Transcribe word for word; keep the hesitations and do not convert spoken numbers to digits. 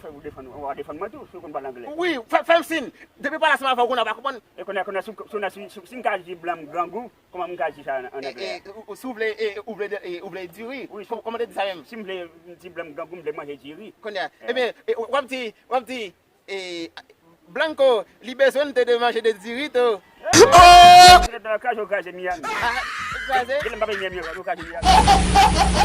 fè, ou defann, ou a defann mwen tou, si w konn pale anglè. Wi, fè, fè m sin. Depi pale ansanm avè w, kounye a w pa konprann. E konnen, konnen, si, si, si, si, si m ka di blan m grangou, kòman m ka di sa an, an anglè a? E, e, ou, si w vle, e, ou vle, e, ou vle diri. Wi, si, kòman te di sa menm? Si m vle di blan m grangou, m vle manje diri. Kounye a. E. Ebyen, e, w ap di, w ap di, e, Blanco, li bezwen te de manje de diri tou. Kraze, kraze Miami. Ah, kraze? Gade m pa bay Miami ankò, nou kraze Miami.